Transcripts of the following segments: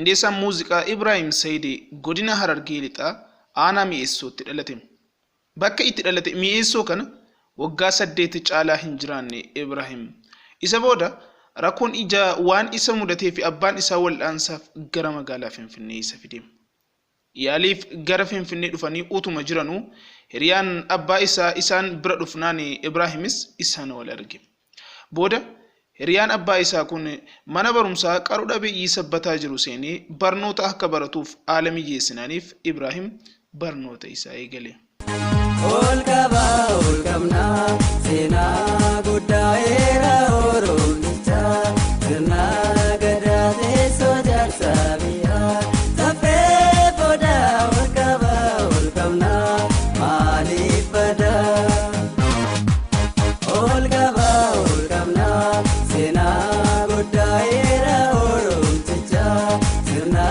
Qindeessaan muuziqaa Ibraahim Sayid godina Harargee Lixaa aanaa Mi'eessootti dhalate. Bakka itti dhalate Mi'eessoo kana waggaa 8 caalaa hin jiraanne Ibraahim. Isa booda rakkoon ijaa waan isa mudateef abbaan isaa wal'aansaaf gara magaalaa Finfinnee isa fide. Yaaliif gara Finfinnee dhufanii utuma jiranuu hiriyaan abbaa isaa isaan bira dhufnaan Ibraahimis isaan wal arge. Booda hiriyaan abbaa isaa kun mana barumsaa qaro dhabeeyyii Sabbataa jiru seenee barnoota akka baratuuf haala mijeessinaaniif Ibraahim barnoota isaa eegale. Ol qabaa ol qabnaa seenaa guddaa heera Oromichaa sirna gadaa teessoo jaarsa biyyaa saffee boodaa ol qabaa ol qabnaa maaliif badaa? Ol qabaa ol qabnaa seenaa guddaa heera Oromichaa sirna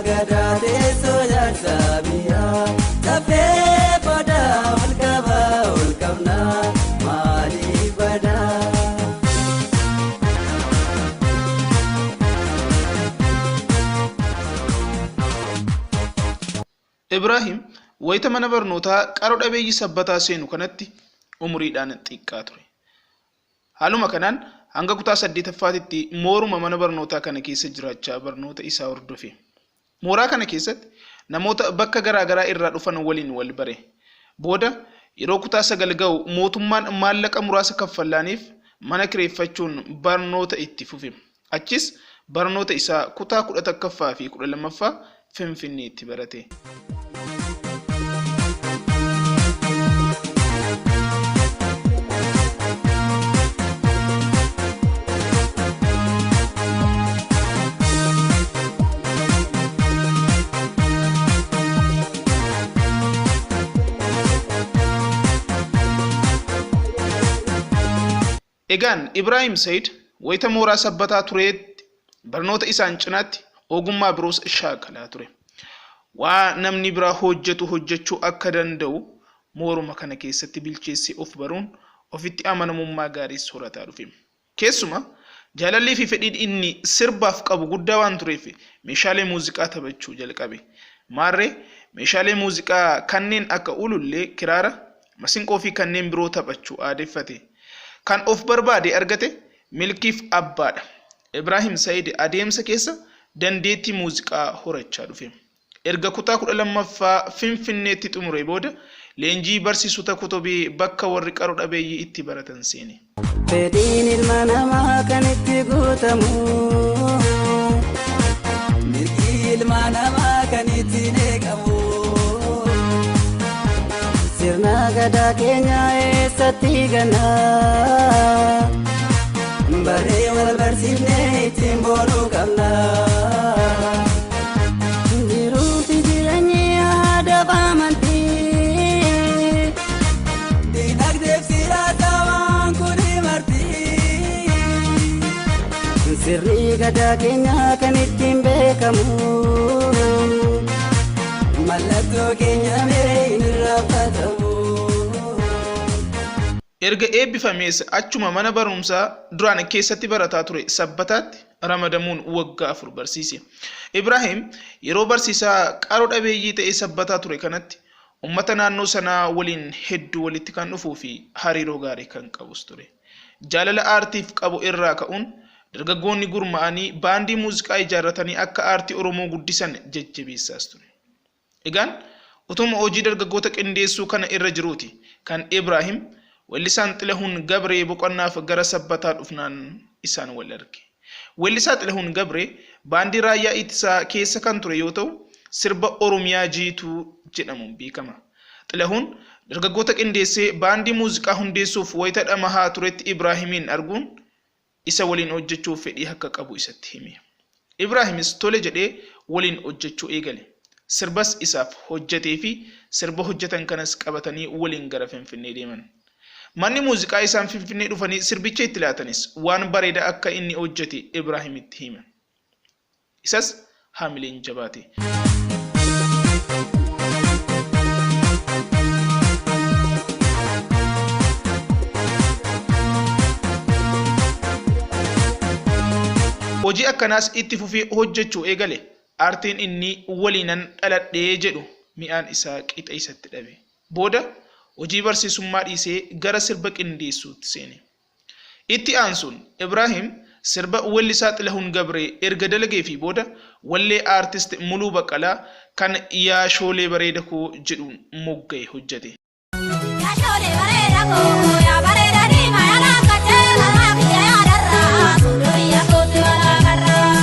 gadaa teessoo jaarsa biyyaa saffee boodaa ol qabaa ol qabnaa maaliif badaa? Ibraahim wayita mana barnootaa qaro dhabeeyyii Sabbataa seenu kanatti umuriidhaan xiqqaa ture. Haaluma kanaan hanga kutaa 8ffaatitti mooruma mana barnootaa kana keessa jiraachaa barnoota isaa hordofe. Mooraa kana keessatti namoota bakka garaa garaa irraa dhufan waliin wal bare. Booda yeroo kutaa 9 ga'u mootummaan maallaqa muraasa kaffallaaniif mana kireeffachuun barnoota itti fufe. Achis barnoota isaa kutaa 11ffaa fi 12ffaa Finfinneetti barate. Egaan Ibraahim Sayid wayita mooraa Sabbataa tureetti barnoota isaan cinaatti ogummaa biroos shaakalaa ture. Waa namni biraa hojjetu hojjechuu akka danda'u mooruma kana keessatti bilcheessee of baruun ofitti amanamummaa gaariis horataa dhufe. Keessumaa jaalallii fi fedhiin inni sirbaaf qabu guddaa waan tureef meeshaalee muuziqaa taphachuu jalqabe. Maarree meeshaalee muuziqaa kanneen akka ulullee, kiraara, masinqoo fi kanneen biroo taphachuu aadeffate. Kan of barbaade argate milkiif abbaadha. Ibraahim Sayid adeemsa keessa dandeettii muuziqaa horachaa dhufe. Erga kutaa 12ffaa Finfinneetti xumuree booda leenjii barsiisota Kotobee bakka warri qaro dhabeeyyii itti baratan seene. Fedhiin ilma namaa kan itti guutamu, mirgi ilma namaa kan ittiin eegamu. Sirna gadaa keenya eessatti ganna? Barree wal barsiifnee ittiin boonuu qabna. Jiruufi jireenyi aadaa fi amantii. Dinagdeef siyaasa waan kuni marti. Sirni gadaa keenya kan ittiin beekamu. Mallattoo keenya mee hin irraanfatamu. Erga eebbifamees achuma mana barumsaa duraan keessatti barataa ture Sabbataatti ramadamuun waggaa 4 barsiise. Ibraahim yeroo barsiisaa qaro dhabeeyyii ta'ee Sabbataa ture kanatti ummata naannoo sanaa waliin hedduu walitti kan dhufuu fi hariiroo gaarii kan qabus ture. Jaalala aartiif qabu irraa ka'uun dargaggoonni gurma'anii baandii muuziqaa ijaarratanii akka aartii Oromoo guddisan jajjabeessaas ture. Egaan utuma hojii dargaggoota qindeessuu kana irra jiruuti kan Ibraahim weellisaan Xilahun Gabree boqonnaaf gara Sabbataa dhufnaan isaan wal arge. Weellisaa Xilahun Gabree baandii Raayyaa Ittisaa keessa kan ture yoo ta'u, sirba Oromiyaa Jiituu jedhamuun beekama. Xilahun dargaggoota qindeessee baandii muuziqaa hundeessuuf wayita dhamahaa turetti Ibraahimiin arguun isa waliin hojjechuuf fedhii akka qabu isatti hime. Ibraahimis tole jedhee waliin hojjechuu eegale. Sirbas isaaf hojjeteefii sirba hojjetan kanas qabatanii waliin gara Finfinnee deeman. Manni muuziqaa isaan Finfinnee dhufanii sirbicha itti laatanis waan bareedaa akka inni hojjete Ibraahimitti himan. Isas haamileen jabaate. Hojii akkanaas itti fufee hojjechuu eegale. Aartiin inni waliinan dhaladhee jedhu mi'aan isaa qixa isatti dhabe. Booda hojii barsiisummaa dhiisee gara sirba qindeessuutti seene. Itti aansuun Ibraahim sirba weellisaa Xilahuun Gabree erga dalageefii booda wallee aartist Muluu Baqqalaa kan Yaa Shoolee Bareeda Koo jedhuun mogga'e hojjete. Yaa shoolee bareeda koo yaa bareeda diimaa yaa laakkachee karaa kiyya yaa darraa suuduu biyya kootti walaa garraa.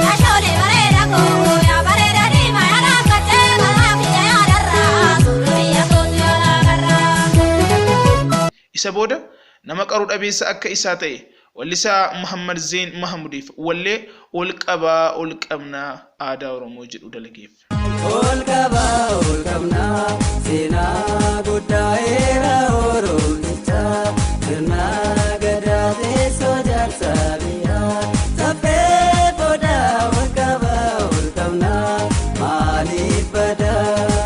Yaa shoolee bareeda koo yaa bareeda diimaa yaa laakkachee karaa kiyya yaa darraa suuduu biyya kootti walaa garraa. Isa booda nama qaru dhabeessa akka isaa ta'e wallisaa Muhammad Zeen Mahamudiif wallee Ol qabaa ol qabnaa aadaa Oromoo jedhu dalageef. Ol qabaa ol qabnaa seenaa guddaa heera Oromichaa sirna gadaa teessoo jaarsa biyyaa saffee boodaa ol qabaa ol qabnaa maaliif badaa.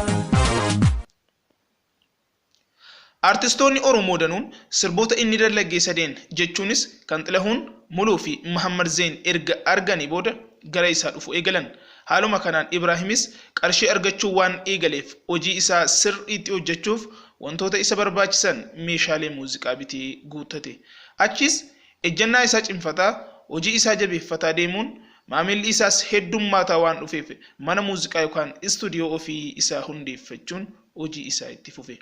Artistoonni Oromoo danuun sirboota inni dalagee sadeen jechuunis kan Xilahuun, Muluu fi Mahammad Zeyn erga arganii booda gara isaa dhufuu eegalan. Haaluma kanaan Ibraahimis qarshii argachuu waan eegaleef hojii isaa sirriitti hojjechuuf wantoota isa barbaachisan meeshaalee muuziqaa bitee guuttate. Achiis ejjannaa isaa cimfataa, hojii isaa jabeeffataa deemuun maamilli isaas heddummaataa waan dhufeef mana muuziqaa yookaan istuudiyoo ofii isaa hundeeffachuun hojii isaa itti fufe.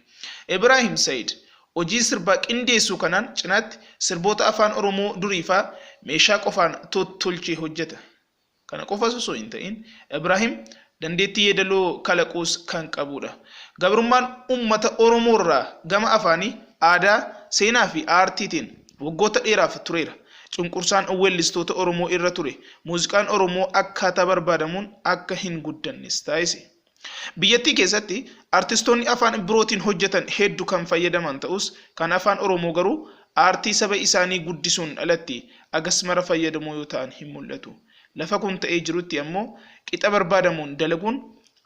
Ibraahim Sayid hojii sirbaa qindeessuu kanaan cinaatti sirboota Afaan Oromoo duriifaa meeshaa qofaan tottolchee hojjeta. Kana qofas osoo hin ta'in Ibraahim dandeettii yeedaloo kalaquus kan qabuudha. Gabrummaan uummata Oromoorraa gama afaanii, aadaa, seenaa fi aartiitiin waggoota dheeraaf tureera. Cunqursaan weellistoota Oromoo irra ture muuziqaan Oromoo akkaataa barbaadamuun akka hin guddannes taasise. Biyyattii keessatti artistoonni afaan birootiin hojjetan heddu kan fayyadaman ta'us kan Afaan Oromoo garuu aartii saba isaanii guddisuun alatti agas mara fayyadamoo yoo ta'an hin mul'atu. Lafa kun ta'ee jirutti ammoo qixa barbaadamuun dalaguun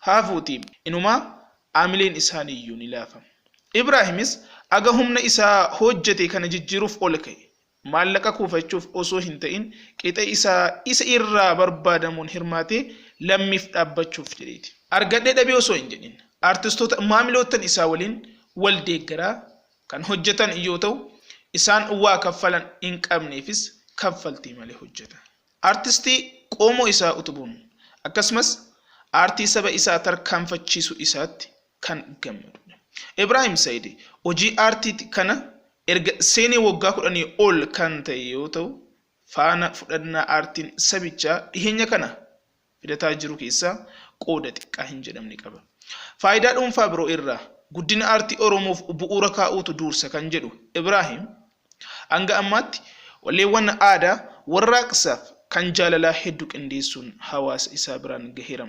haafuutii inumaa aamileen isaaniiyyuu ni laafa. Ibraahimis aga humna isaa hojjete kana jijjiiruuf ol ka'e. Maallaqa kuufachuuf osoo hin ta'in qixa isaa isa irraa barbaadamuun hirmaatee lammiif dhaabbachuuf jedheeti. Argadhee dhabee osoo hin jedhin artistoota maamiloottan isaa waliin wal deeggaraa kan hojjetan yoo ta'u, isaan waa kaffalan hin qabneefis kaffaltii malee hojjeta. Artistii qoomoo isaa utubuun akkasumas aartii saba isaa tarkaanfachiisuu isaatti kan gammadudha. Ibraahim Sayid hojii aartii kana erga seenee waggaa kudhanii ol kan ta'e yoo ta'u, faana fudhannaa aartiin sabichaa dhiheenya kana fidataa jiru keessaa qooda xiqqaa hin jedhamne qaba. Faayidaa dhuunfaa biroo irraa guddina aartii Oromoof bu'uura kaa'uutu duursa kan jedhu Ibraahim, hanga ammaatti walleewwan aadaa, warraaqsaaf kan jaalalaa heddu qindeessuun hawaasa isaa biraan gaheera.